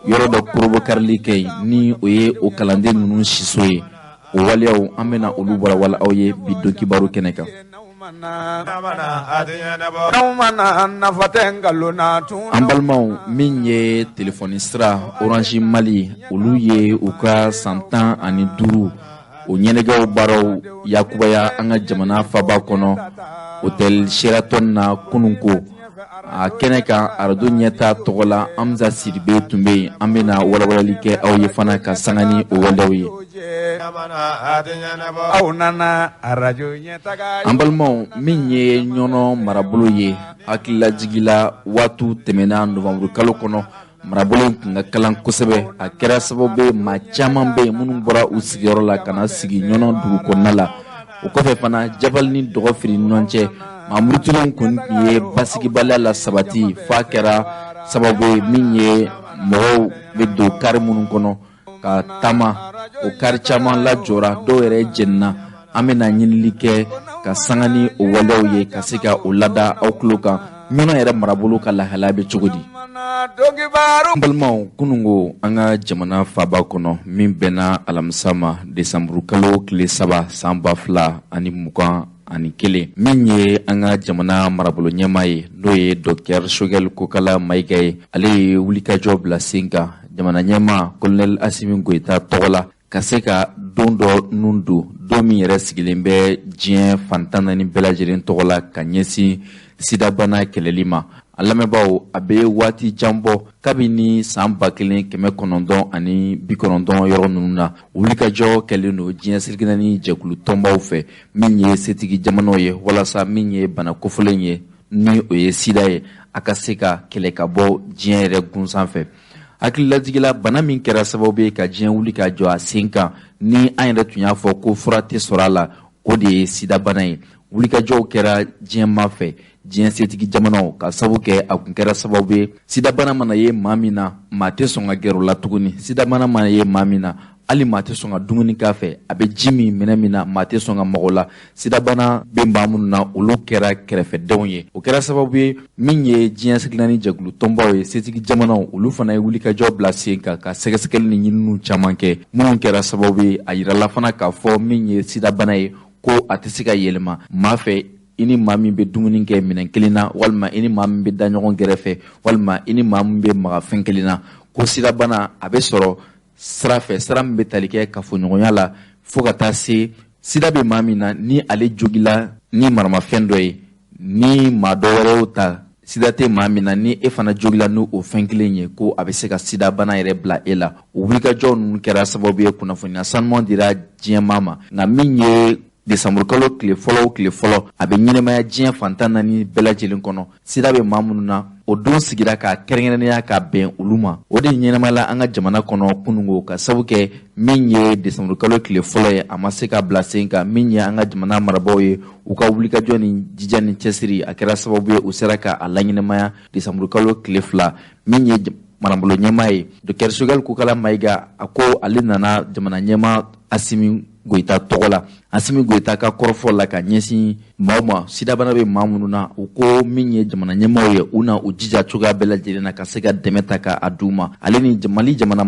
Yɔrɔ dɔ korobokarili kɛ yen, ni o ye o kalanden ninnu siso ye. O waleyaw, an bɛna olu walawala aw ye bi don kibaru kɛnɛ kan. An balimaw, min ye telefɔni sira Orange Mali, olu ye u ka san 15 o ɲɛnajɛw baaraw yakubaya an ka jamana faba kɔnɔ, hôtel Sheraton na kununko. A kɛnɛ kan, arajo ɲɛta tɔgɔ la, Hamza Sidibe tun bɛ yen. An bɛna walawalali kɛ aw ye fana ka sanga ni o waleyaw ye. Aw nana arajo ɲɛtaga. An balimaw, min ye Ɲɔnɔ marabolo ye, hakililajigila, waatiw tɛmɛna novanburu kalo kɔnɔ, marabolo in tun ka kalan kosɛbɛ. A kɛra sababu ye, maa caman bɛ yen minnu bɔra u sigiyɔrɔ la ka na sigi Ɲɔnɔ dugu kɔnɔna la. O kɔfɛ fana, Jabali ni Dɔgɔfiri ni ɲɔgɔn cɛ, maa murutilenw kɔni tun ye basigibaliya la sabati, f'a kɛra sababu ye, min ye mɔgɔw bɛ don kari minnu kɔnɔ ka taama, o kari caman lajɔra, dɔw yɛrɛ jenina. An bɛna ɲinili kɛ ka sanga ni o waleyaw ye, ka se ka o lada aw tulo kan, Ɲɔnɔ yɛrɛ marabolo ka lahalaya bɛ cogo di. N balimaw, kununko an ka jamana faba kɔnɔ, min bɛnna alamisa ma, desanburukalo tile 3, san 2021, min ye an ka jamana marabolo ɲɛmaa ye, n'o ye Docteur Choguel Kokala Mayiga ye, ale ye wulikajɔ bila sen kan jamana ɲɛmaa Colonel Asimi Goyita tɔgɔ la, ka se ka don dɔ nun don, don min yɛrɛ sigilen bɛ diɲɛ fan 14 bɛɛ lajɛlen tɔgɔ la ka ɲɛsin sidabana kɛlɛli ma. A lamɛnbaaw, a bɛ waati jan bɔ, kabini san 1990 yɔrɔ ninnu na, wulikajɔ kɛlen don diɲɛ seleke naani jɛkulu tɔnbaw fɛ, min ye setigi jamanaw ye, walasa min ye bana kofɔlen ye, ni o ye sida ye, a ka se ka kɛlɛ ka bɔ diɲɛ yɛrɛ gun sanfɛ. Hakililajigila, bana min kɛra sababu ye ka diɲɛ wuli ka jɔ a sen kan, ni an yɛrɛ tun y'a fɔ ko fura tɛ sɔrɔ a la, o de ye sidabana ye. Wulikajɔw kɛra diɲɛma fɛ, diɲɛ setigi jamanaw, ka sabu kɛ a kun kɛra sababu ye, sidabana mana ye maa min na, maa tɛ sɔn ka gɛrɛ o la tuguni. Sidabana mana ye maa min na, hali maa tɛ sɔn ka dumuni k'a fɛ. A bɛ ji min minɛ min na, maa tɛ sɔn ka mago la. Sidabana bɛ maa minnu na, olu kɛra kɛrɛfɛdenw ye. O kɛra sababu ye, min ye diɲɛ seleke naani jɛkulu tɔnbaw ye, setigi jamanaw, olu fana ye wulikajɔ bila sen kan ka sɛgɛsɛgɛli ni ɲininiw caman kɛ, minnu kɛra sababu ye a yirala fana k'a fɔ min ye sidabana ye, ko a tɛ se ka yɛlɛma maa fɛ, i ni maa min bɛ dumuni kɛ minɛn kelen na, walima i ni maa min bɛ da ɲɔgɔn gɛrɛfɛ, walima i ni maa min bɛ maga fɛn kelen na, ko sidabana a bɛ sɔrɔ sira fɛ, sira min bɛ tali kɛ kafoɲɔgɔnya la, fo ka taa se sida bɛ maa min na, ni ale jogila ni maramafɛn dɔ ye, ni maa dɔ wɛrɛ y'o ta, sida tɛ maa min na, ni e fana jogila ni o fɛn kelen ye, ko a bɛ se ka sidabana yɛrɛ bila e la. O wulikajɔ ninnu kɛra sababu ye, kunnafoniya sanuman dira diɲɛmaa ma. Nka min ye desanburukalo tile fɔlɔ o tile fɔlɔ, a bɛ ɲɛnɛmaya diɲɛ fan 14 bɛɛ lajɛlen kɔnɔ, sida bɛ maa minnu na, o don sigira k'a kɛrɛnkɛrɛnnenya ka bɛn olu ma. O de ɲɛnɛmala an ka jamana kɔnɔ kununko, ka sabu kɛ min ye desanburukalo tile fɔlɔ ye, a ma se ka bila sen kan. Min ye an ka jamana marabaaw ye, u ka wulikajɔ ni jija ni cɛsiri, a kɛra sababu ye u sera ka a laɲɛnɛmaya desanburukalo tile 2. Min ye marabolo ɲɛmaa ye, Docteur Choguel Kokala Mayiga, a ko ale nana jamana ɲɛmaa Asimi Goyita tɔgɔ la. Asimi Goyita ka kɔrɔfɔ la ka ɲɛsin maaw ma, sidabana bɛ maa minnu na, u ko min ye jamana ɲɛmaaw ye, u na u jija cogoya bɛɛ lajɛlen na ka se ka dɛmɛ ta ka a d'u ma. Ale ni Mali jamana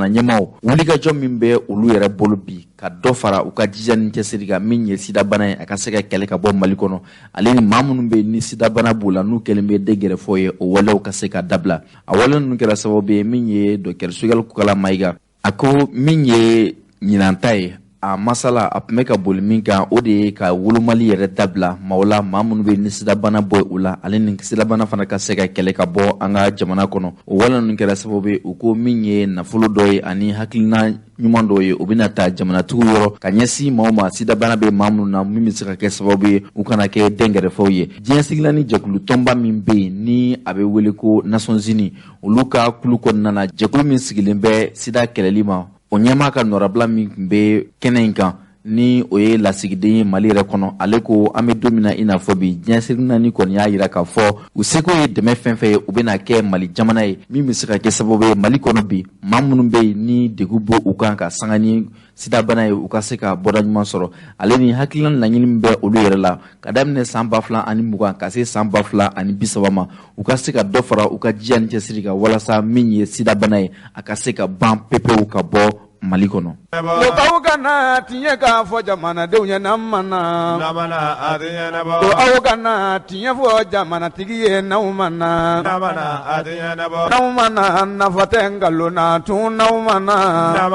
ɲɛmaaw, wulikajɔ min bɛ olu yɛrɛ bolo bi, ka dɔ fara u ka jija ni cɛsiri kan, min ye sidabana ye, a ka se ka kɛlɛ ka bɔ Mali kɔnɔ, ale ni maa minnu bɛ ni sidabana b'u la, n'u kɛlen bɛ dengɛrɛfɛ ye, o walew ka se ka dabila. A wale ninnu kɛra sababu ye, min ye Docteur Choguel Kokala Mayiga, a ko min ye ɲinanta ye, a masala a tun bɛ ka boli min kan, o de ye ka wolomali yɛrɛ dabila maaw la, maa minnu bɛ ni sidabana bɔ u la, ale ni sidabana fana ka se ka kɛlɛ ka bɔ an ka jamana kɔnɔ. O wale ninnu kɛra sababu ye, u ko min ye nafolo dɔ ye ani hakilina ɲuman dɔ ye, u bɛna ta jamanatigiw yɔrɔ ka ɲɛsin maaw ma, sidabana bɛ maa minnu na, min bɛ se ka kɛ sababu ye u kana kɛ dɛnkɛrɛfɛw ye. Diɲɛ sigila ni jɛkulu tɔnba min bɛ yen, ni a bɛ wele ko Nations Unies, olu ka kulu kɔnɔna na, jɛkulu min sigilen bɛ sida kɛlɛli ma, o ɲɛmaa ka nɔrabila min tun bɛ kɛnɛ in kan. Ni o ye lasigiden ye Mali yɛrɛ kɔnɔ, ale ko an bɛ don min na i n'a fɔ bi, diɲɛ seleke naani kɔni y'a jira k'a fɔ u seko ye dɛmɛ fɛn fɛn ye, u bɛna kɛ Mali jamana ye min bɛ se ka kɛ sababu ye Mali kɔnɔ bi, maa minnu bɛ yen ni degun b'u u kan ka sanga ni sidabana ye, u ka se ka bɔda ɲuman sɔrɔ. Ale ni hakilina laɲini bɛ olu yɛrɛ la ka daminɛ san 2020 ka se san 2030 ma, u ka se ka dɔ fara u ka jija ni cɛsiri kan walasa min ye sidabana ye, a ka se ka ban pepewu ka bɔ Mali kɔnɔ. Aw kana tiɲɛ k'a fɔ jamanadenw ye n'an ma na, ko aw kana tiɲɛ fɔ jamanatigi ye n'aw ma na, n'aw ma na nafa tɛ nkalon na tun n'aw ma na.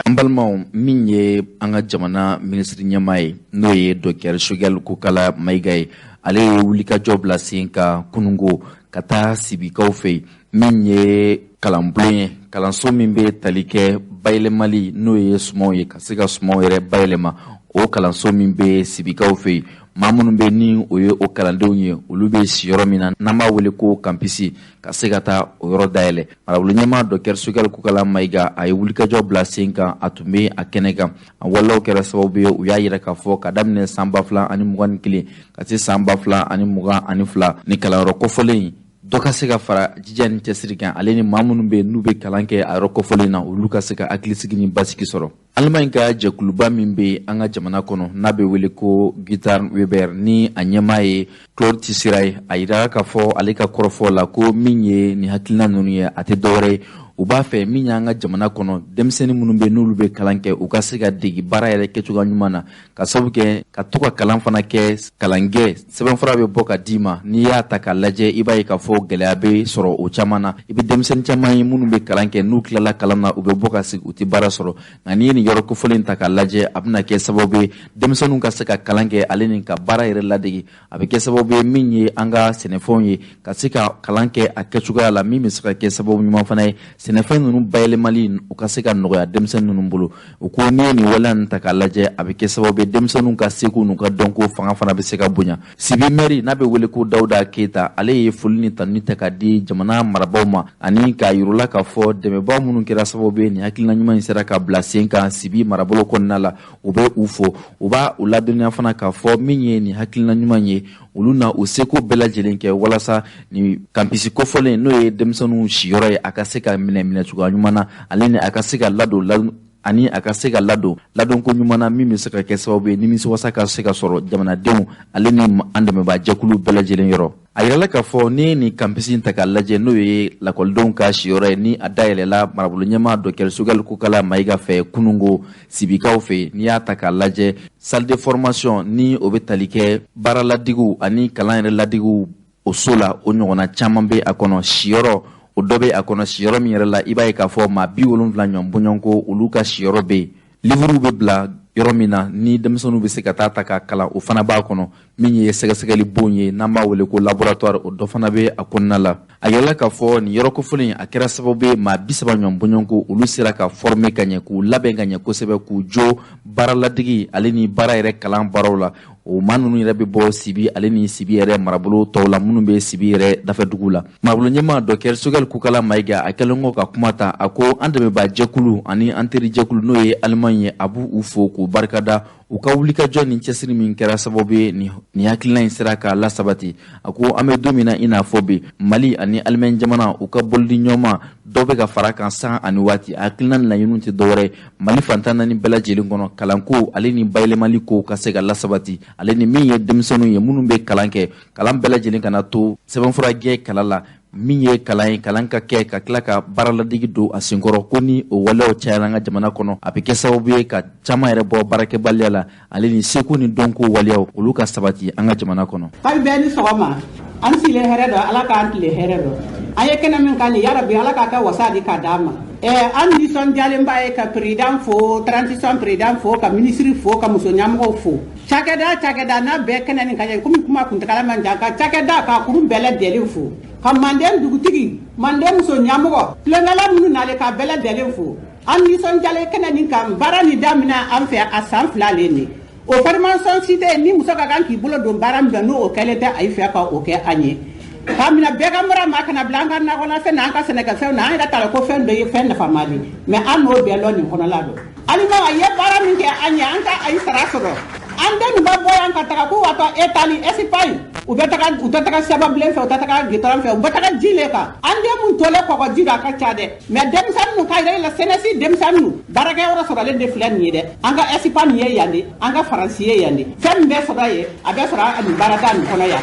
An balimaw, min ye an ka jamana minisiri ɲɛmaa ye, n'o ye Docteur Choguel Kokala Maïga ye, ale ye wulikajɔ bila sen kan kununko ka taa Sibikaw fɛ yen, min ye kalanbulon ye, kalanso min bɛ tali kɛ bayɛlɛmali, n'o ye sumanw ye, ka se ka sumanw yɛrɛ bayɛlɛma. O kalanso min bɛ Sibikaw fɛ yen, maa minnu bɛ ni o ye o kalandenw ye, olu bɛ siyɔrɔ min na n'an b'a wele ko campus, ka se ka taa o yɔrɔ dayɛlɛ. Marabolo ɲɛmaa Docteur Choguel Kokala Maïga, a ye wulikajɔ bila sen kan, a tun bɛ a kɛnɛ kan. A waleyaw kɛra sababu ye, u y'a yira k'a fɔ ka daminɛ san 2021 ka se san 2022, ni kalanyɔrɔ kofɔlen in dɔ ka se ka fara jija ni cɛsiri kan, ale ni maa minnu bɛ yen n'u bɛ kalan kɛ a yɔrɔ kofɔlen na, olu ka se ka hakilisigi ni basigi sɔrɔ. Allemagne ka jɛkuluba min bɛ an ka jamana kɔnɔ n'a bɛ wele ko Guitar Weber, ni a ɲɛmaa ye Claude Tissera ye, a yira k'a fɔ ale ka kɔrɔfɔ la ko min ye nin hakilina ninnu ye, a tɛ dɔwɛrɛ ye, u b'a fɛ min y'an ka jamana kɔnɔ denmisɛnnin minnu bɛ n'olu bɛ kalan kɛ, u ka se ka degi baara yɛrɛ kɛcogoya ɲuman na, ka sababu kɛ ka to ka kalan fana kɛ, kalankɛ sɛbɛnfura bɛ bɔ ka d'i ma, n'i y'a ta k'a lajɛ, i b'a ye k'a fɔ gɛlɛya bɛ sɔrɔ o caman na. I bɛ denmisɛnnin caman ye minnu bɛ kalan kɛ, n'u tilala kalan na, u bɛ bɔ ka sigi, u tɛ baara sɔrɔ. Nka n'i ye nin yɔrɔ kofɔlen ta k'a lajɛ, a bɛna kɛ sababu ye denmisɛnninw ka se ka kalan kɛ, ale ni ka baara yɛrɛ ladege. A bɛ kɛ sababu ye min ye an ka sɛnɛfɛnw ye, ka se ka kalan kɛ a kɛcogoya la, min bɛ se ka kɛ sababu ɲuman fana ye sɛnɛfɛn ninnu bayɛlɛmali, u ka se ka nɔgɔya denmisɛnnin ninnu bolo. U ko n'i ye nin waleya ninnu ta k'a lajɛ, a bɛ kɛ sababu ye denmisɛnninw ka seko n'u ka dɔnko fanga fana bɛ se ka bonya. Sibi mɛri n'a bɛ wele ko Dawuda Keyita, ale ye foli ni tanuni ta k'a di jamana marabaaw ma, ani k'a yir'u k'a fɔ dɛmɛbaa minnu kɛra sababu ye nin hakilina ɲuman in sera ka bila sen kan Sibi marabolo kɔnɔna la, u bɛ u fo. U b'a u ladɔnniya fana k'a fɔ min ye nin hakilina ɲuman ye, olu na u seko bɛɛ lajɛlen kɛ walasa nin campus kofɔlen, n'o ye denmisɛnninw siyɔrɔ ye, a ka se ka minɛ minɛcogoya ɲuman na, ale ni a ka se ka ladon ani a ka se ka ladon ladonko ɲuman na, min bɛ se ka kɛ sababu ye nimisiwasa ka se ka sɔrɔ jamanadenw ale ni an dɛmɛbaa jɛkulu bɛɛ lajɛlen yɔrɔ. A yirala k'a fɔ n'i ye nin campus in ta k'a lajɛ, n'o ye lakɔlidenw ka siyɔrɔ ye, ni a dayɛlɛla marabolo ɲɛmaa Docteur Choguel Kokala Maïga fɛ kununko Sibikaw fɛ, n'i y'a ta k'a lajɛ, salle de formation ni o bɛ tali kɛ baara ladigiw ani kalan yɛrɛ ladigiw o so la, o ɲɔgɔnna caman bɛ a kɔnɔ. Siyɔrɔ o dɔ bɛ a kɔnɔ, siyɔrɔ min yɛrɛ la i b'a ye k'a fɔ maa 70 ɲɔgɔn bɔɲɔgɔnko olu ka siyɔrɔ bɛ yen. Livre bɛ bila yɔrɔ min na ni denmisɛnninw bɛ se ka taa ta k'a kalan, o fana b'a kɔnɔ. Min ye sɛgɛsɛgɛli bon ye n'an b'a wele ko laboratoire, o dɔ fana bɛ a kɔnɔna la. A yirala k'a fɔ nin yɔrɔ kofɔlen a kɛra sababu ye maa 30 ɲɔgɔn bɔɲɔgɔnko olu sera ka former ka ɲɛ, k'u labɛn ka ɲɛ kosɛbɛ, k'u jo baara ladegi ale ni baara yɛrɛ kalan baaraw la. O maa ninnu yɛrɛ bɛ bɔ Sibi ale ni Sibi yɛrɛ marabolo tɔw la minnu bɛ Sibi yɛrɛ dafɛdugu la. Marabolo ɲɛmaa Docteur Choguel Kokala Maïga, a kɛlen kɔ ka kuma ta, a ko an dɛmɛbaa jɛkulu ani an teri jɛkulu, n'o ye Allemagne ye, a b'u fo k'u barikada u ka wulikajɔ ni cɛsiri min kɛra sababu ye nin hakilina in sera k'a lasabati. A ko an bɛ don min na i n'a fɔ bi, Mali ani Allemagne jamana u ka bolodi ɲɔgɔnma dɔ bɛ ka fara kan san ani waati. A hakilina ni laɲiniw tɛ dɔwɛrɛ ye, Mali fantan naani bɛɛ lajɛlen kɔnɔ, kalanko ale ni bayɛlɛmali ko ka se ka lasabati, ale ni min ye denmisɛnninw ye minnu bɛ kalan kɛ, kalan bɛɛ lajɛlen kana to sɛbɛnfura gɛ kalan la, min ye kalan ye, kalan ka kɛ ka tila ka baara ladegi don a senkɔrɔ. Ko ni o waleyaw cayara an ka jamana kɔnɔ, a bɛ kɛ sababu ye ka caman yɛrɛ bɔ baarakɛbaliya la, ale ni seko ni dɔnko waleyaw olu ka sabati an ka jamana kɔnɔ. Aw bɛɛ ni sɔgɔma, an sigilen hɛrɛ dɔ, Ala k'an tile hɛrɛ dɔ. An ye kɛnɛ min kan nin, yarabi Ala k'a kɛ wasa di k'a d'an ma. An nisɔndiyalenba ye ka président fo, transition président fo, ka ministre fo, ka muso ɲɛmɔgɔw fo. Cakɛda n'a bɛɛ kɛnɛ nin ka ɲɛ, komi kuma kuntakala man jan, ka cakɛda k'a kurun bɛɛ lajɛlen fo, ka manden dugutigi, manden muso ɲɛmɔgɔ, tulonkɛla minnu nalen k'a bɛɛ lajɛlen fo. An nisɔndiyalen kɛnɛ nin kan, baara nin daminɛ an fɛ a san 2 le nin. O formation si tɛ ni muso ka kan k'i bolo don baara min fɛ, n'o kɛlen tɛ a fɛ ka o kɛ an ye. K'a minɛ bɛɛ ka mara ma kana bila an ka nakɔlafɛn n'an ka sɛnɛkɛfɛnw na, an yɛrɛ t'a dɔn ko fɛn dɔ ye fɛn nafama de, mais an n'o bɛɛ lɔn nin kɔnɔla don. Alima a ye baara min kɛ an ye, an ka ayi sara sɔrɔ. An den bɛ bɔ yan ka taga k'u ka taa Italie, Espagne, u bɛ taga, u tɛ taga Sɛbɛbilen fɛ, u tɛ taga gitɔrɔn fɛ, u bɛ taga ji le kan. An den mun tolen kɔgɔji la, a ka ca dɛ, mais denmisɛnnin ka yɛrɛ la sɛnɛsi denmisɛnnin baarakɛyɔrɔ sɔrɔlen de filɛ nin ye dɛ. An ka Espagne ye yan de, an ka Faransi ye yan de, fɛn min bɛ sɔrɔ yen, a bɛ sɔrɔ nin baarada nin kɔnɔ yan.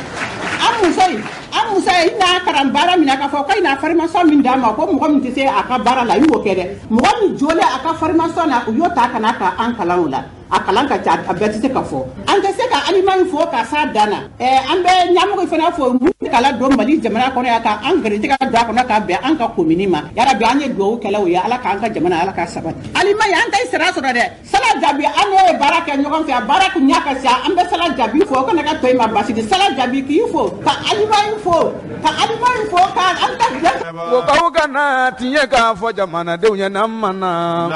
An muso ye, i n'a kalan baara min na, k'a fɔ ko i n'a formation min d'a ma, ko mɔgɔ min tɛ se a ka baara la, i m'o kɛ dɛ. Mɔgɔ min jɔlen a ka formation na, u y'o ta ka na ka an kalan o la. A kalan ka ca, a bɛɛ tɛ se ka fɔ. An tɛ se ka Allemagne fo ka s'a dan na. An bɛ ɲɛmɔgɔ fana fo mun kala don Mali jamana kɔnɔ yan, ka an garijɛgɛ don a kɔnɔ ka bɛn an ka komini ma. Yarabi, an ye dugawu kɛlaw ye, Ala k'an ka jamana, Ala ka sabati. Allemagne, an tɛ sira sɔrɔ dɛ. Sala Jabi, an n'o ye baara kɛ ɲɔgɔn fɛ, a baara kun ɲɛ ka ca. An bɛ Sala Jabi fo, o kana ka to i ma basi di. Sala Jabi k'i fo, ka Allemagne fo, ka Allemagne fo, ka an ka. Ko aw kana tiɲɛ k'a fɔ jamanadenw ye n'an ma na,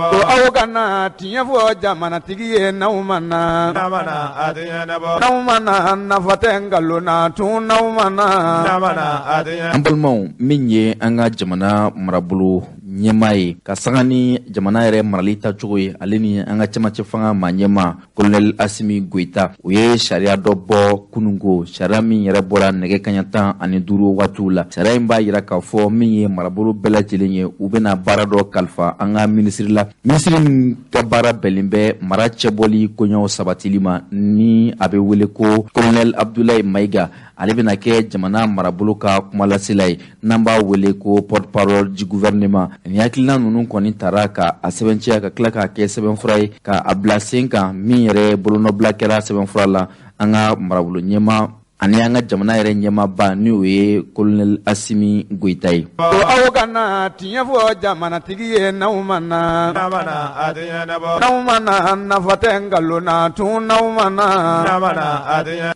ko aw kana tiɲɛ fɔ jamanatigi ye n'aw ma na, n'aw ma na, nafa tɛ nkalon na tun n'aw ma na. An balimaw, min ye an ka jamana marabolo ɲɛmaa ye, ka sanga ni jamana yɛrɛ marali tacogo ye, ale ni an ka cɛmancɛ fanga maa ɲɛmaa Kolonɛli Asimi Goyita, o ye sariya dɔ bɔ kununko, sariya min yɛrɛ bɔra nɛgɛ kaɲa 15 waatiw la. Sariya in b'a yira k'a fɔ min ye marabolo bɛɛ lajɛlen ye, u bɛna baara dɔ kalifa an ka minisiri la, minisiri min ka baara bɛnnen bɛ mara cɛbɔli koɲɛw sabatili ma, ni a bɛ wele ko Kolonɛli Abdulayi Mayiga. Ale bɛna kɛ jamana marabolo ka kumalasela ye, n'an b'a wele ko porte parole du gouvernement. Nin hakilina ninnu kɔni tara ka a sɛbɛntiya, ka tila k'a kɛ sɛbɛnfura ye, ka a bila sen kan, min yɛrɛ bolonɔbila kɛra sɛbɛnfura la an ka marabolo ɲɛma ani an ka jamana yɛrɛ ɲɛmaaba, ni o ye Kolonɛli Asimi Goyita ye. Ko aw kana tiɲɛ fɔ jamanatigi ye n'aw ma na, n'aw ma na, nafa tɛ nkalon na tun n'aw ma na.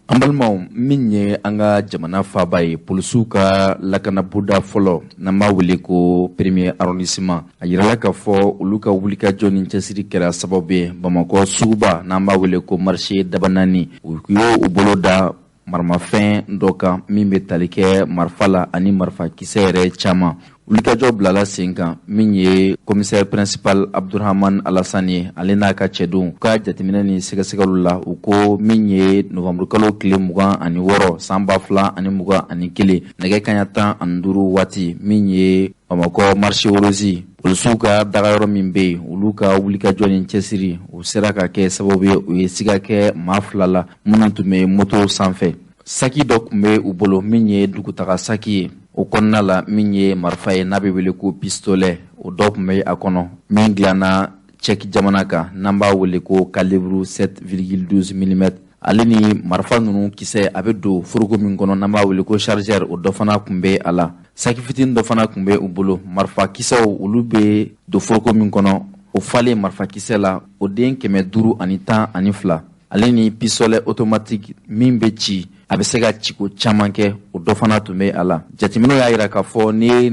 An balimaw, min ye an ka jamana faaba ye, polisiw ka lakanaboda fɔlɔ, n'an b'a wele ko premier arrondissement, a yirala k'a fɔ olu ka wulikajɔ ni cɛsiri kɛra sababu ye, Bamakɔ suguba, n'an b'a wele ko marché Dabanani, u y'o u bolo da maramafɛn dɔ kan min bɛ tali kɛ marifa la ani marifakisɛ yɛrɛ caman. Wulikajɔ bilala sen kan, min ye commissaire principal Abdurahman Alassane ye, ale n'a ka cɛdenw ka jateminɛ ni sɛgɛsɛgɛliw la, u ko min ye novanburukalo tile 26 san 2021, nɛgɛ kaɲa 15 waati, min ye Bamakɔ marché Rose, polisiw ka dagayɔrɔ min bɛ yen, olu ka wulikajɔ ni cɛsiri, u sera ka kɛ sababu ye, u ye siga kɛ maa fila la minnu tun bɛ moto sanfɛ. Saki dɔ tun bɛ u bolo min ye dugutaga saki ye, o kɔnɔna la min ye marifa ye n'a bɛ wele ko pistolet, o dɔ tun bɛ a kɔnɔ min dilanna Tchèque jamana kan, n'an b'a wele ko calibre 7,12 mm, ale ni marifa ninnu kisɛ a bɛ don foroko min kɔnɔ, n'an b'a wele ko chargeur, o dɔ fana tun bɛ a la. Saki fitinin dɔ fana tun bɛ u bolo, marifa kisɛw olu bɛ don foroko min kɔnɔ, o falen marifakisɛ la, o den 512, ale ni pistolet automatique min bɛ ci, a bɛ se ka ciko caman kɛ, o dɔ fana tun bɛ a la. Jateminɛw y'a yira k'a fɔ n'i ye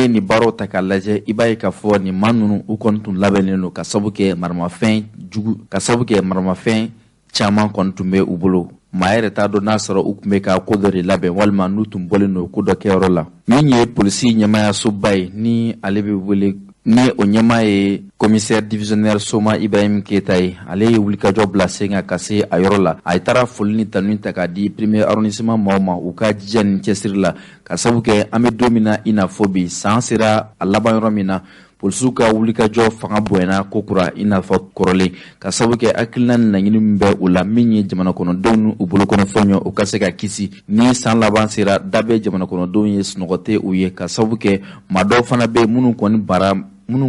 nin baaraw ta k'a lajɛ, i b'a ye k'a fɔ nin maa ninnu, u kɔni tun labɛnnen don, ka sababu kɛ maramafɛn jugu, ka sababu kɛ maramafɛn caman kɔni tun bɛ u bolo. Maa yɛrɛ t'a dɔn n'a sɔrɔ u tun bɛ ka ko dɔ de labɛn walima n'u tun bɔlen don ko dɔ kɛyɔrɔ la. Min ye polisi ɲɛmaayasoba ye, ni ale bɛ wele, ni o ɲɛmaa ye commissaire divisionnaire Soma Ibrahim Keyita ye, ale ye wulikajɔ bila sen kan ka se a yɔrɔ la. A ye taara foli ni tanuni ta k'a di premier arrondissement maaw ma u ka jija ni cɛsiri la, ka sababu kɛ an bɛ don min na i n'a fɔ bi, san sera a laban yɔrɔ min na, polisiw ka wulikajɔ fanga bonyana kokura i n'a fɔ kɔrɔlen, ka sababu kɛ hakilina ni laɲini min bɛ u la, min ye jamana kɔnɔdenw ni u bolokɔnɔfɛnw ye, u ka se ka kisi. Ni san laban sera, da bɛ jamana kɔnɔdenw ye, sunɔgɔ tɛ u ye, ka sababu kɛ maa dɔw fana bɛ yen minnu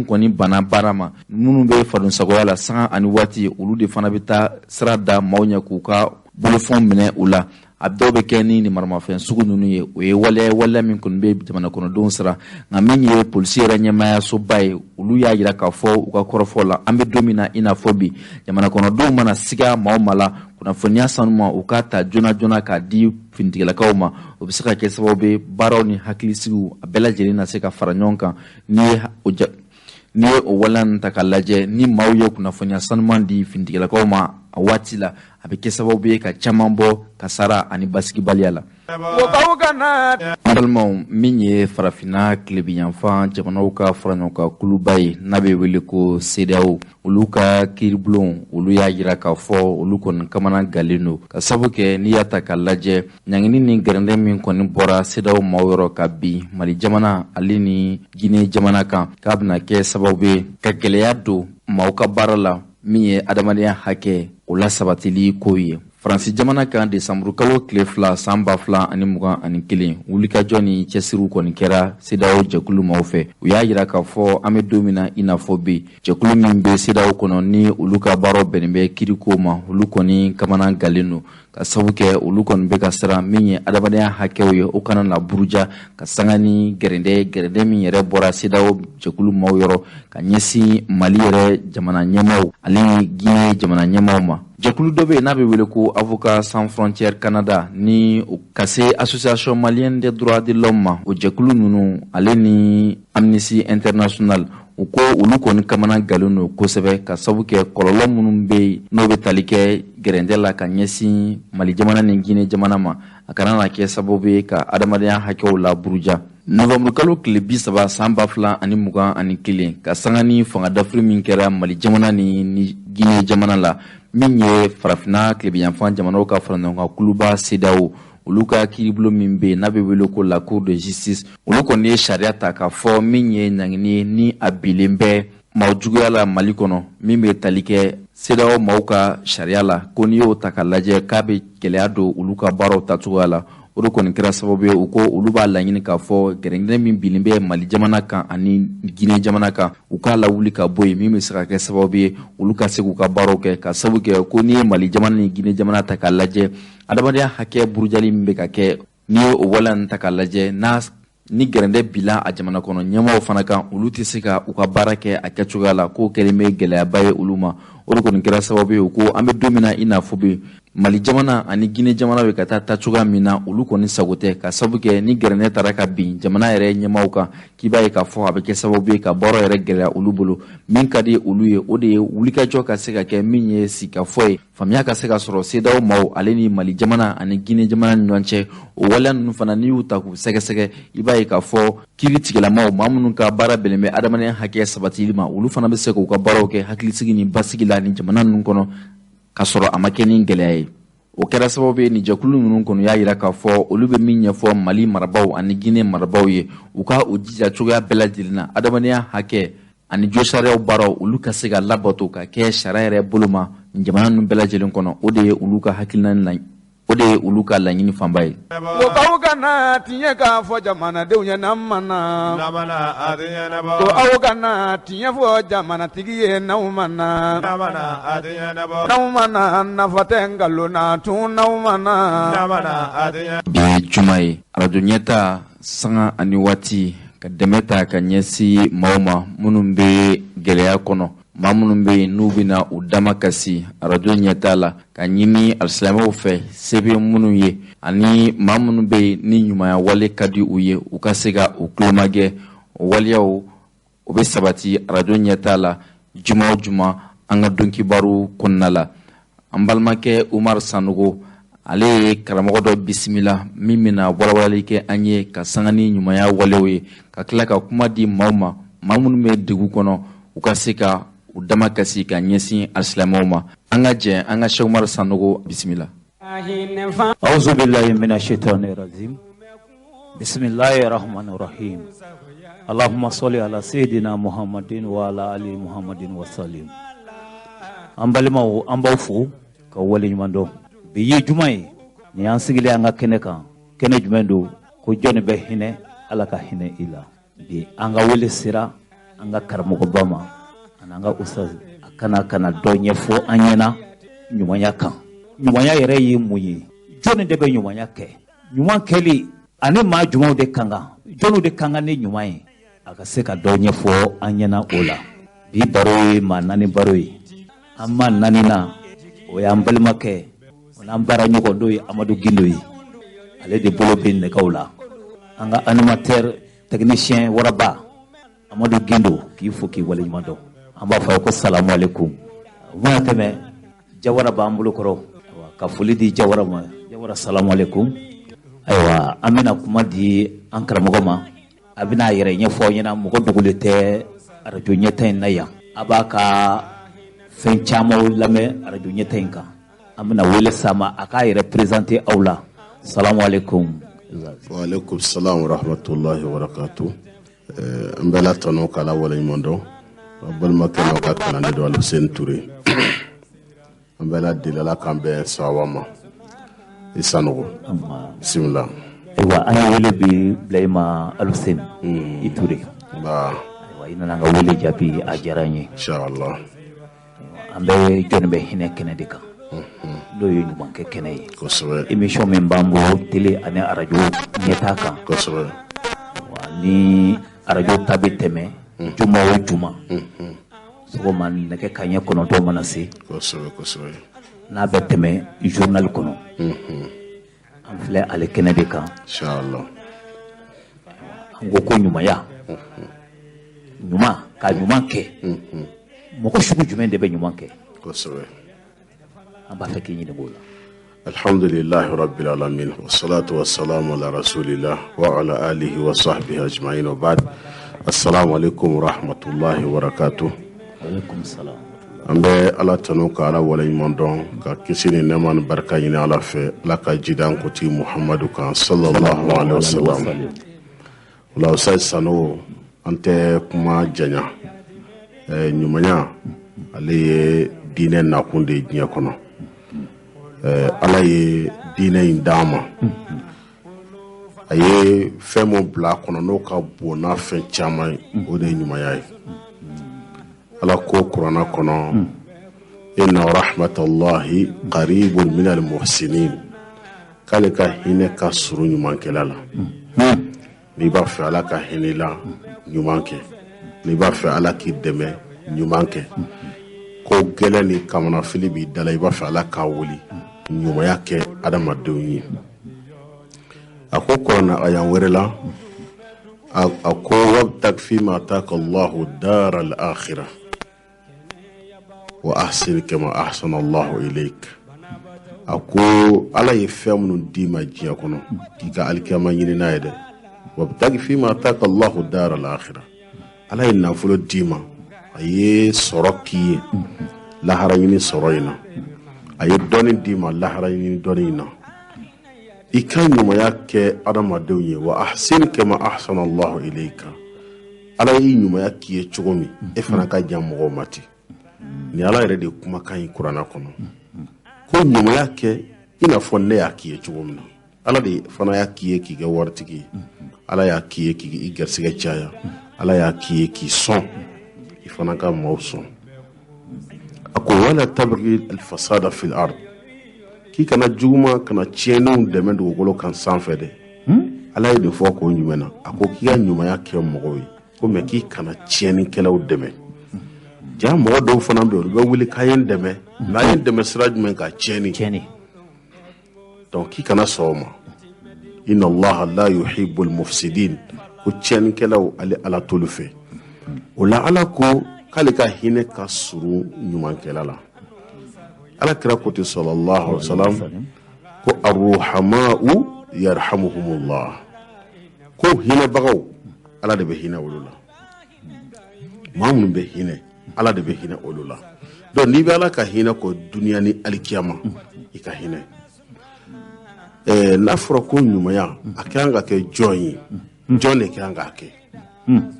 kɔni banna baara ma, minnu bɛ fadensagoya la sanga ani waati, olu de fana bɛ taa sira da maaw ɲɛ k'u ka bolofɛnw minɛ u la. A dɔw bɛ kɛ ni nin maramafɛn sugu ninnu ye. O ye waleya, waleya min kɔni bɛ jamana kɔnɔdenw siran. Nka min ye polisi yɛrɛ ɲɛmaayasoba ye, olu y'a yira k'a fɔ u ka kɔrɔfɔ la, an bɛ don min na i n'a fɔ bi, jamana kɔnɔdenw mana siga maa o maa la, kunnafoniya sanuma, u k'a ta joona joona k'a di finitigilakaw ma. O bɛ se ka kɛ sababu ye, baaraw ni hakilisigiw a bɛɛ lajɛlen na se ka fara ɲɔgɔn kan. N'i ye o waleya ninnu ta k'a lajɛ, ni maaw ye kunnafoniya sanuman di finitigilakaw ma. a waati la, a bɛ kɛ sababu ye ka caman bɔ kasara ani basigibaliya la. An balimaw, min ye farafinna tilebinyanfan jamanaw ka faraɲɔgɔnkan kuluba ye n'a bɛ wele ko CEDEAO, olu ka kiiribulon, olu y'a jira k'a fɔ olu kɔni kamana galen don, ka sabu kɛ n'i y'a ta k'a lajɛ, ɲangini ni gɛrɛndɛ min kɔni bɔra CEDEAO maaw yɔrɔ ka bin Mali jamana ale ni Guinée jamana kan, k'a bɛna kɛ sababu ye ka gɛlɛya don maaw ka baara la, min ye adamadenya hakɛ o la sabatili ko ye. Faransi jamana kan, desanburukalo tile 2 san 2021, wulikajɔ ni cɛsiriw kɔni kɛra CEDEAO jɛkulu maaw fɛ. U y'a jira k'a fɔ an bɛ don min na i n'a fɔ bi, jɛkulu min bɛ CEDEAO kɔnɔ ni olu ka baaraw bɛnnen bɛ kiriko ma, olu kɔni kamana galen don, ka sabu kɛ olu kɔni bɛ ka siran min ye adamadenya hakɛw ye, o kana na buruja ka sanga ni gɛrɛndɛ min yɛrɛ bɔra CEDEAO jɛkulu maaw yɔrɔ ka ɲɛsin Mali yɛrɛ jamana ɲɛmaaw ale ni Guinée jamana ɲɛmaaw ma. Jɛkulu dɔ bɛ yen n'a bɛ wele ko Avocats sans frontières Canada, ni ka se Association malienne des droits de l'homme ma, o jɛkulu ninnu ale ni Amnesty International, u ko olu kɔni kamana galen don kosɛbɛ, ka sabu kɛ kɔlɔlɔ minnu bɛ yen n'o bɛ tali kɛ gɛrɛndɛ la ka ɲɛsin Mali jamana ni Guinée jamana ma, a kana na kɛ sababu ye ka adamadenya hakɛw la buruja. Novanburukalo tile 30 san 2021, ka sanga ni fanga dafiri min kɛra Mali jamana ni Guinée jamana la, min ye farafinna tilebinyanfan jamanaw ka faraɲɔgɔnkan kuluba CEDEAO, olu ka kiiribulon min bɛ yen n'a bɛ wele ko la Cour de justice, olu kɔni ye sariya ta k'a fɔ min ye ɲangini ni a bilen bɛ maaw juguya la Mali kɔnɔ, min bɛ tali kɛ CEDEAO maaw ka sariya la, ko n'i y'o ta k'a lajɛ k'a bɛ gɛlɛya don olu ka baaraw tacogoya la. O de kɔni kɛra sababu ye, u ko olu b'a laɲini k'a fɔ gɛrɛngɛrɛn min binnen bɛ Mali jamana kan ani Guinée jamana kan, u k'a lawuli ka bɔ yen, min bɛ se ka kɛ sababu ye olu ka se k'u ka baaraw kɛ, ka sababu kɛ ko n'i ye Mali jamana ni Guinée jamana ta k'a lajɛ, adamadenya hakɛ burujali min bɛ ka kɛ, n'i ye o waleya ninnu ta k'a lajɛ, n'a ni gɛrɛndɛ bila a jamana kɔnɔ ɲɛmaaw fana kan, olu tɛ se ka u ka baara kɛ a kɛcogoya la, k'o kɛlen bɛ gɛlɛyaba ye olu ma. O de kɔni kɛra sababu ye, u ko an bɛ don min na i n'a fɔ bi, Mali jamana ani Guinée jamana bɛ ka taa taacogoya min na, olu kɔni sago tɛ, ka sababu kɛ ni gɛrɛndɛ taara ka bin jamana yɛrɛ ɲɛmaaw kan, k'i b'a ye k'a fɔ a bɛ kɛ sababu ye ka baara yɛrɛ gɛlɛya olu bolo. Min ka di olu ye, o de ye wulikajɔ ka se ka kɛ min ye sigikafɔ ye, faamuya ka se ka sɔrɔ CEDEAO maaw ale ni Mali jamana ani Guinée jamana ni ɲɔgɔn cɛ. O waleya ninnu fana, n'i y'u ta k'u sɛgɛsɛgɛ, i b'a ye k'a fɔ kiiri tigilamaw, maa minnu ka baara bɛnnen bɛ adamadenya hakɛ sabatili ma, olu fana bɛ se k'u ka baaraw kɛ hakilisigi ni basigi la ni jamana ninnu kɔnɔ, ka sɔrɔ a ma kɛ ni gɛlɛya ye. O kɛra sababu ye, ni jɛkulu ninnu kɔni y'a jira k'a fɔ olu bɛ min ɲɛfɔ Mali marabaaw ani Guinée marabaaw ye, u ka u jija cogoya bɛɛ lajɛlen na, adamadenya hakɛ ani josariyaw baaraw, olu ka se ka labato ka kɛ sariya yɛrɛ bolo ma jamana ninnu bɛɛ lajɛlen kɔnɔ. O de ye olu ka hakilina la, o de ye olu ka laɲini fanba ye. Ko aw kana tiɲɛ k'a fɔ jamanadenw ye n'an ma na, ko aw kana tiɲɛ fɔ jamanatigi ye n'aw ma na, n'aw ma na nafa tɛ nkalon na tun n'aw ma na. Bi ye juma ye, arajo ɲɛta sanga ani waati ka dɛmɛ ta ka ɲɛsin maaw ma minnu bɛ gɛlɛya kɔnɔ, maa minnu bɛ yen n'u bɛna u dama kasi arajo ɲɛta la, ka ɲini alisilamɛw fɛ se bɛ minnu ye, ani maa minnu bɛ yen ni ɲumanya wale ka di u ye, u ka se ka u tulomagɛ. O waleyaw o bɛ sabati arajo ɲɛta la juma o juma an ka don kibaru kɔnɔna la. An balimakɛ Umaru Sanogo, ale ye karamɔgɔ dɔ bisimila min bɛna walawalali kɛ an ye ka sanga ni ɲumanya walew ye, ka tila ka kuma di maaw ma, maa minnu bɛ degun kɔnɔ, u ka se ka u dama kasi ka ɲɛsin alisilamɛw ma. An ka jɛ an ka Cheikh Umaru Sanogo bisimila. Auzu billahi minash shaitani rajim. Bismillahir rahmanir rahim. Allahumma salli ala sayyidina Muhammadin wa ala ali Muhammadin wa sallim. An balimaw, an b'aw fo ka waleɲuman dɔn. Bi ye juma ye, nin y'an sigilen an ka kɛnɛ kan. Kɛnɛ jumɛn don? Ko jɔnni bɛ hinɛ, Ala ka hinɛ i la. Bi an ka wele sera an ka karamɔgɔba ma, ani an ka ustaz, a kana dɔ ɲɛfɔ an ɲɛna ɲumanya kan. Ɲumanya yɛrɛ ye mun ye? Jɔnni de bɛ ɲumanya kɛ? Ɲuman kɛli ani maa jumɛnw de kan kan? Jɔnniw de kan kan ni ɲuman ye? A ka se ka dɔ ɲɛfɔ an ɲɛna o la. Bi baro ye maa naani baro ye. An maa naani na, o y'an balimakɛ, o n'an baara ɲɔgɔn dɔ ye, Amadu Gindo ye. Ale de bolo bɛ nɛgɛw la. An ka animateur technicien waraba Amadu Gindo, k'i fo k'i waleɲuman dɔn. An b'a fɔ a ye ko salamu aleykum. O mana tɛmɛ, Jawara b'an bolo kɔrɔ, ka foli di Jawara ma. Jawara, salamu aleykum. Ayiwa, an bɛna kuma di an karamɔgɔ ma, a bɛna a yɛrɛ ɲɛfɔ aw ɲɛna. Mɔgɔ dogolen tɛ arajo ɲɛta in na yan, a b'a ka fɛn caman lamɛn arajo ɲɛta in kan. An bɛna wele s'a ma, a k'a yɛrɛ présenter aw la. Salamu aleykum. Wa aleykum salam wa rahmatulahi wa barakatu. An bɛ la tanu k'Ala waleɲuman dɔn. An balimakɛ n'aw ka kalanden don, Aluseni Ture. An bɛ Ala deli, Ala k'an bɛn sawaba ma. I Sanogo, bisimila. Ayiwa, an ye wele bi bila i ma, Aluseni i Ture. Ayiwa, i nana an ka wele jaabi, a diyara n ye. Inshallah. An bɛ jɔnni bɛ hinɛ kɛnɛ de kan, n'o ye ɲumankɛ kɛnɛ ye. Kosɛbɛ. Émission min b'an bolo télé ani arajo ɲɛta kan. Kosɛbɛ. Ni arajo ta bɛ tɛmɛ juma o juma sɔgɔma nɛgɛ kanɲɛ 9 mana se. Kosɛbɛ kosɛbɛ. N'a bɛ tɛmɛ journal kɔnɔ. An filɛ ale kɛnɛ de kan. Inshallah. An ko ko ɲumanya, ɲuman ka ɲuman kɛ, mɔgɔ sugu jumɛn de bɛ ɲuman kɛ? Kosɛbɛ. An b'a fɛ k'i ɲininka o la. Alhamdulillahi rabbil alamin, wassalatu wassalamu ala rasulillah wa ala alihi wa sahbihi ajma'in, wa ba'd. Assalamu alaikum wa rahmatullahi wa barakatuh. Alaikum salam. An bɛ Ala tanu ka Ala waleɲuman dɔn, ka kisi ni nɛɛma ni barika ɲini Ala fɛ, Ala ka jida an kuntigi Muhamadu kan, sallallahu alaihi wasallam. O la, Ustaz Sanogo, an tɛ kuma janya. Ɲumanya, ale ye diinɛ nakun de ye diɲɛ kɔnɔ. Ala ye diinɛ in d'an ma, a ye fɛn mun bila a kɔnɔ n'o ka bon n'a fɛn caman ye, o de ye ɲumanya ye. Ala ko kuranna kɔnɔ: inna rahmatallahi qaribun minal muhsinin, k'ale ka hinɛ ka surun ɲumankɛla la. N'i b'a fɛ Ala ka hinɛ la, ɲuman kɛ. N'i b'a fɛ Ala k'i dɛmɛ, ɲuman kɛ. Ko gɛlɛn ni kamanafili b'i da la, i b'a fɛ Ala k'a wuli, ɲumanya kɛ adamadenw ye. A ko kuranna ayan wɛrɛ la, a ko: wabtag fima ataka Allahu dara al-akhirah wa ahsin kama ahsana Allahu ilayk. A ko Ala ye fɛn minnu d'i ma diɲɛ kɔnɔ, k'i ka alikiyama ɲini n'a ye dɛ. Wabtag fima ataka Allahu dara al-akhirah. Ala ye nafolo d'i ma, a ye sɔrɔ k'i ye, lahara ɲini sɔrɔ in na. A ye dɔnni d'i ma, lahara ɲini dɔnni in na. I ka ɲumanya kɛ adamadenw ye. Wa ahsin kama ahsana Allahu ilayka. Ala y'i ɲumanya k'i ye cogo min, e fana ka jan mɔgɔw ma ten. Ni Ala yɛrɛ de ye kumakan ye kuranna kɔnɔ, ko ɲumanya kɛ i n'a fɔ ne y'a k'i ye cogo min na. Ala de fana y'a k'i ye k'i kɛ waritigi ye, Ala y'a k'i ye k'i garisɛgɛ caya, Ala y'a k'i ye k'i sɔn, i fana ka maaw sɔn. A ko: wala tabghi alfasada fil ard, k'i kana juguman, kana tiɲɛniw dɛmɛ dugukolo kan sanfɛ dɛ. Ala ye nin fɔ ko jumɛn na? A ko k'i ka ɲumanya kɛ mɔgɔw ye ko, mɛ k'i kana tiɲɛnikɛlaw dɛmɛ. Ja mɔgɔ dɔw fana bɛ yen, olu bɛ wuli k'a ye n dɛmɛ, mɛ a ye n dɛmɛ sira jumɛn? Ka tiɲɛni. Donc k'i kana sɔn o ma. Inna Allaha la yuhibbul mufsidin, ko tiɲɛnikɛlaw, ale Ala t'olu fɛ. O la, Ala ko k'ale ka hinɛ ka surun ɲumankɛla la. Ala kira ko ten, sallallahu alaihi wasallam, ko arruhama'u yarhamuhumullah, ko hinɛbagaw, Ala de bɛ hinɛ olu la. Maa minnu bɛ hinɛ, Ala de bɛ hinɛ olu la. Donc n'i bɛ Ala ka hinɛ kɔ duniya ni alikiyama, i ka hinɛ. N'a fɔra ko ɲumanya, a ka kan ka kɛ jɔn ye? Jɔn de ka kan k'a kɛ? Nin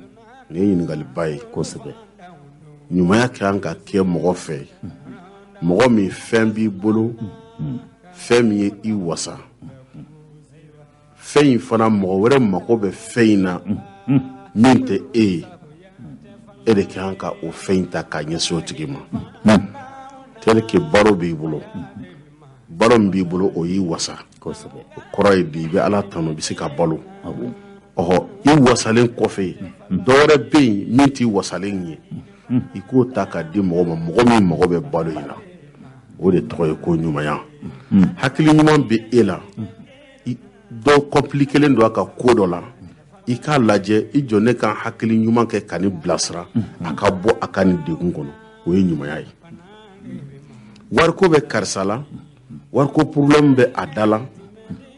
ye ɲininkaliba ye. Kosɛbɛ. Ɲumanya ka kan ka kɛ mɔgɔ fɛ, mɔgɔ min fɛn b'i bolo, fɛn min ye i wasa, fɛn in fana mɔgɔ wɛrɛ mako bɛ fɛn in na min tɛ e ye, e de ka kan ka o fɛn in ta k'a ɲɛsin o tigi ma. Tel que balo b'i bolo, balo min b'i bolo, o y'i wasa. O kɔrɔ ye di, i bɛ Ala tanu, i bɛ se ka balo. Ɔhɔ, i wasalen kɔfɛ, dɔ wɛrɛ bɛ yen min t'i wasalen ye, i k'o ta k'a di mɔgɔ ma, mɔgɔ min mago bɛ balo in na. O de tɔgɔ ye ko ɲumanya. Hakili ɲuman bɛ e la, dɔ kɔpilikelen don a ka ko dɔ la, i k'a lajɛ, i jɔ ne ka hakili ɲuman kɛ ka nin bilasira, a ka bɔ a ka nin degun kɔnɔ, o ye ɲumanya ye. Wariko bɛ karisa la, wariko problème bɛ a da la,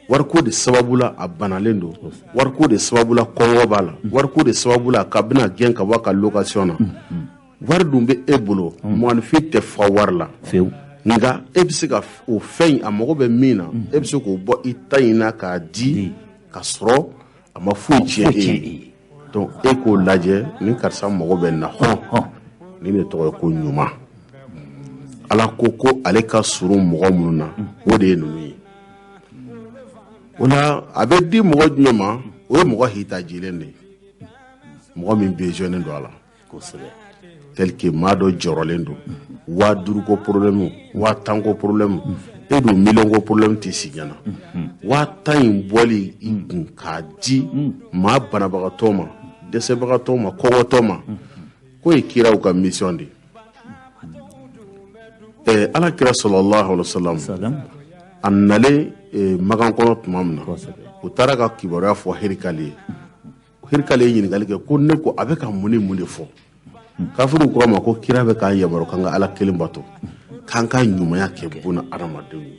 wariko de sababu la a banalen don, wariko de sababu la kɔngɔ b'a la, wariko de sababu la k'a bɛna gɛn ka bɔ a ka location na. Wari dun bɛ e bolo, mɔgɔninfin tɛ fa wari la. Nka e bɛ se ka o fɛn in, a mago bɛ min na, e bɛ se k'o bɔ i ta in na k'a di ka sɔrɔ a ma foyi tiɲɛ e ye. Donc e k'o lajɛ, ni karisa mago bɛ na hɔn, nin de tɔgɔ ye ko ɲuman. Ala ko ko ale ka surun mɔgɔ minnu na, o de ye ninnu ye. O la a bɛ di mɔgɔ jumɛn ma? O ye mɔgɔ hitajilen de ye, mɔgɔ min besoin don a la. Tel que maa dɔ jɔrɔlen don, 5000 ko problème, 10,000 ko problème, e dun million ko problème t'i si ɲɛna. 10,000 in bɔli i kun k'a di maa banabagatɔ ma, dɛsɛbagatɔ ma, kɔngɔtɔ ma, k'o ye kiraw ka mission de ye. Ala kira sallallahu alaihi wasallam a nalen Makan kɔnɔ tuma min na, u taara ka kibaruya fɔ Hirikali ye. Hirikali ye ɲininkali kɛ ko ne ko a bɛ ka mun ni mun de fɔ? Kafiriw ko a ma ko kira bɛ k'an yamaru k'an ka Ala kelen bato, k'an ka ɲumanya kɛ buna adamadenw ye.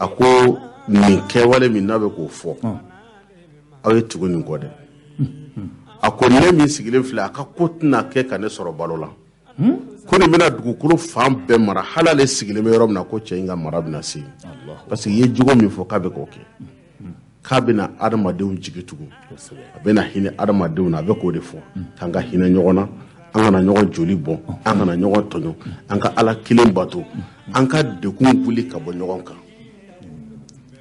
A ko nin kɛwale min n'a bɛ k'o fɔ, aw ye tugu nin kɔ dɛ. A ko ne min sigilen filɛ, a ka ko tɛna kɛ ka ne sɔrɔ balo la. Ko nin bɛna dugukolo fan bɛɛ mara, hali ale sigilen bɛ yɔrɔ min na, ko cɛ in ka mara bɛna se yen. Parce que i ye jogo min fɔ k'a bɛ k'o kɛ, k'a bɛna adamadenw jigi tugu, a bɛna hinɛ adamadenw na, a bɛ k'o de fɔ, k'an ka hinɛ ɲɔgɔn na, an kana ɲɔgɔn joli bɔn, an kana ɲɔgɔn tɔɲɔ, an ka Ala kelen bato, an ka degun wuli ka bɔ ɲɔgɔn kan.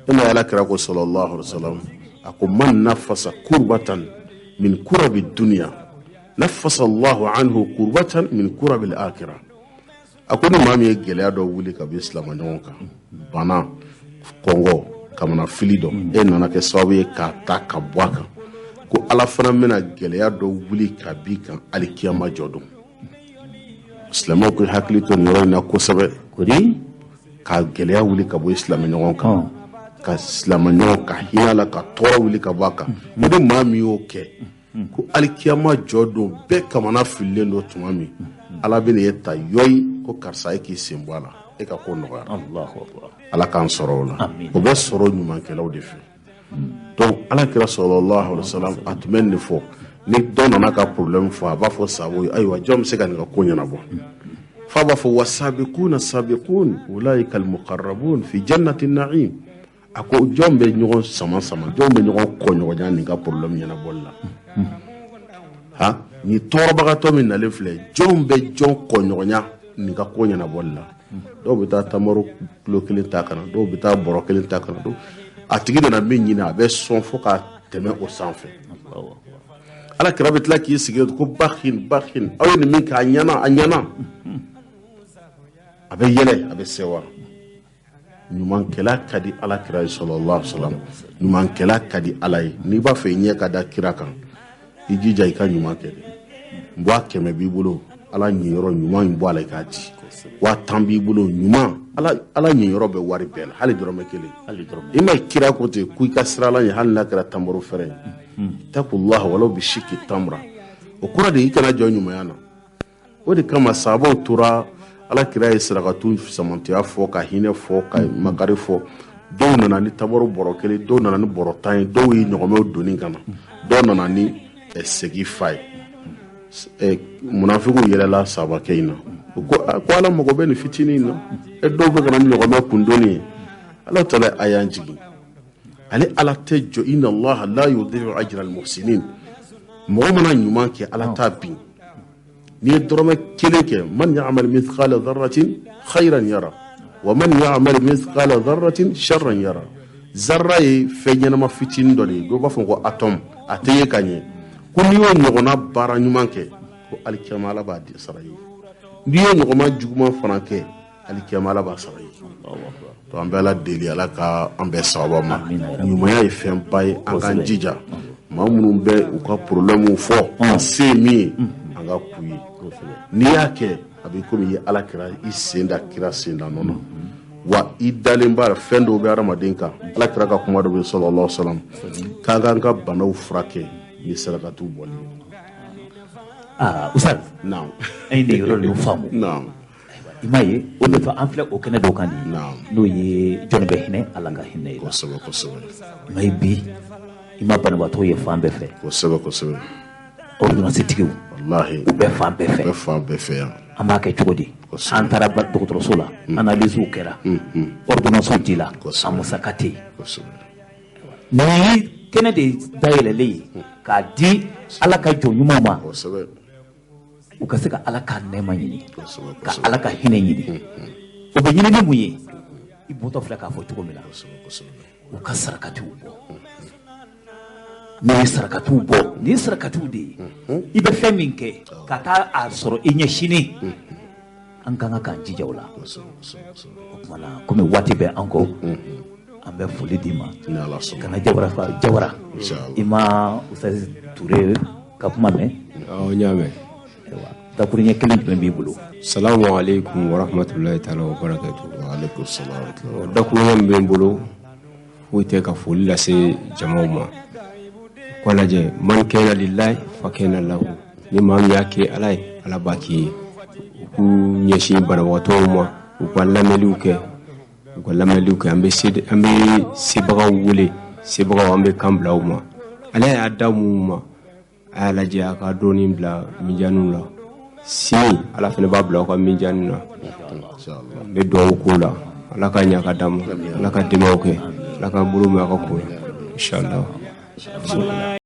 E ma Ala kira ko sallallahu alaihi wasallam, a ko man nafasa kurbatan min kurabi dunya nafasa Allahu anhu kurbatan min kurabil akhirah. A ko ni maa min ye gɛlɛya dɔ wuli ka bɔ silamɛ ɲɔgɔn kan, bana, kɔngɔ, kamana fili dɔ, e nana kɛ sababu ye k'a ta ka bɔ a kan, ko Ala fana bɛna gɛlɛya dɔ wuli ka b'i kan alikiyama jɔ don. Silamɛw k'u hakili to nin yɔrɔ in na kosɛbɛ, ka gɛlɛya wuli ka bɔ silamɛ ɲɔgɔn kan, ka silamɛ ɲɔgɔn ka hinɛ la, ka tɔɔrɔ wuli ka bɔ a kan. Ni maa min y'o kɛ, ko alikiyama jɔ don bɛɛ kamana fililen don tuma min, Ala bɛna e ta yɔyi ko karisa e k'i sen bɔ a la, e ka ko nɔgɔyara. Ala k'an sɔrɔ o la. O bɛ sɔrɔ ɲumankɛlaw de fɛ. Donc Ala kira sallallahu alaihi wasallam a tun bɛ nin de fɔ. Ni dɔ nana ka problème fɔ, a b'a fɔ sahabaw ye, ayiwa jɔn bɛ se ka nin ka ko ɲɛnabɔ? F'a b'a fɔ wasabiquna sabiqun ulaika almuqarrabun fi jannati na'im. A ko jɔn bɛ ɲɔgɔn sama sama, jɔn bɛ ɲɔgɔn kɔɲɔgɔnya nin ka problème ɲɛnabɔli la? Ha, nin tɔɔrɔbagatɔ min nalen filɛ, jɔn bɛ jɔn kɔɲɔgɔnya nin ka ko ɲɛnabɔli la? Dɔw bɛ taa tamaro kilo kelen ta ka na, dɔw bɛ taa bɔrɔ kelen ta ka na. A tigi nana min ɲini, a bɛ sɔn fo ka tɛmɛ o sanfɛ. Ala kira bɛ tila k'i sigi ko bakin bakin, aw ye nin min kɛ, a ɲɛna, a ɲɛna. A bɛ yɛlɛ, a bɛ sewa. Ɲumankɛla ka di Ala kira ye sallallahu alaihi wasallam. Ɲumankɛla ka di Ala ye. N'i b'a fɛ i ɲɛ ka da kira kan, i jija i ka ɲuman kɛ dɛ. 100,000 b'i bolo, Ala ɲiyɔrɔ ɲuman in bɔ a la i k'a di. 10,000 b'i bolo, ɲuman, Ala ɲiyɔrɔ bɛ wari bɛɛ la, hali dɔrɔmɛ kelen. I ma kira ko ten ko i ka sira Ala ɲɛ, hali n'a kɛra tamaro fɛrɛ ye. Taqullaha walaw bi shiki tamra. O kɔrɔ de i kana jɔ ɲumanya na. O de kama sahabaw tora Ala kira ye sarakatu samantiya fɔ, ka hinɛ fɔ, ka makari fɔ. Dɔw nana ni tamaro bɔrɔ kelen, dɔw nana ni bɔrɔ 10 ye, dɔw ye ɲɔgɔmɛw donni ka na, dɔw nana ni segi fa ye. Munafigiw yɛlɛla sahabakɛ in na, ko Ala mago bɛ nin fitinin in na, e dɔw bɛ ka na ni ɲɔgɔmɛ kundonni ye. Ala taala a y'an jigin, ale Ala tɛ jɔ, inna Allaha la yudi'u ajra al-muhsinin. Mɔgɔ mana ɲuman kɛ, Ala t'a bin. N'i ye dɔrɔmɛ kelen kɛ, man ya'mal mithqala dharratin khayran yara wa man ya'mal mithqala dharratin sharran yara. Zarra ye fɛn ɲɛnama fitinin dɔ de ye, dɔw b'a fɔ ko atome, a tɛ ye ka ɲɛ. Ko n'i y'o ɲɔgɔnna baara ɲuman kɛ, ko alikiyama Ala b'a sara i ye. N'i y'o ɲɔgɔnma juguman fana kɛ, alikiyama Ala b'a sara i ye. Donc an bɛ Ala deli, Ala ka an bɛɛ sababa ma. Ɲumanya ye fɛnba ye, an k'an jija. Maa minnu bɛ u ka problème fɔ, an se ye min ye, an ka k'u ye. N'i y'a kɛ, a bɛ komi i ye Ala kira, i sen da kira sen da nɔ na. Wa i dalen b'a la, fɛn dɔw bɛ hadamaden kan. Ala kira ka kuma dɔ bɛ yen sallallahu alaihi wasallam, k'an k'an ka banaw furakɛ ni sarakatiw bɔli ye. Aa Ustaz. Naam. An ye nin yɔrɔ ninnu faamu. Naam. I m'a ye, o de fɛ an filɛ o kɛnɛ dɔw kan nin ye, n'o ye jɔnni bɛ hinɛ, Ala ka hinɛ i la. Kosɛbɛ, kosɛbɛ. I m'a ye, bi i ma banabaatɔ ye fan bɛɛ fɛ. Kosɛbɛ, kosɛbɛ. Ordonnance tigiw, walahi, u bɛ fan bɛɛ fɛ. U bɛ fan bɛɛ fɛ yan. An b'a kɛ cogo di? An taara dɔgɔtɔrɔso la, analysew kɛra, ordonnance dila, a musaka tɛ yen. Nin ye kɛnɛ de dayɛlɛlen ye k'a di Ala ka jɔn ɲumanw ma, u ka se ka Ala ka nɛɛma ɲini, ka Ala ka hinɛ ɲini. O bɛ ɲini ni mun ye? I bɔtɔ filɛ k'a fɔ cogo min na, u ka sarakatiw bɔ. N'i ye sarakatiw bɔ, nin ye sarakatiw de ye. I bɛ fɛn min kɛ ka taa a sɔrɔ i ɲɛ sini, an ka kan k'an jija o la. O tuma na, komi waati bɛ an kɔ, an bɛ foli d'i ma. Kana Jawara fa Jawara, i ma Ustaz Ture ka kuma mɛn? Awɔ, n y'a mɛn. Ayiwa, dakuruɲɛ kelen jumɛn b'i bolo? Salamu aleykum wa rahmatulahi taala wa barakatu. Wa aleykum salam. Dakuruɲɛ min bɛ n bolo, foyi tɛ ka foli lase jamaw ma. K'a lajɛ, man kɛna lillahi fa kɛna lahu. Ni maa min y'a kɛ Ala ye, Ala b'a k'i ye. U k'u ɲɛsin banabagatɔw ma, u ka lamɛnliw kɛ, u ka lamɛnliw kɛ. An bɛ sebagaw wele, sebagaw an bɛ kan bila u ma. Ala y'a da mun ma, a y'a lajɛ a ka dɔɔnin bila minjaniw la. Sini Ala fana b'a bila aw ka minjani na. N bɛ dugawu k'o la, Ala ka ɲa ka d'an ma, Ala ka dɛmɛw kɛ, Ala ka bolo mɛn a ka ko la, inshallah.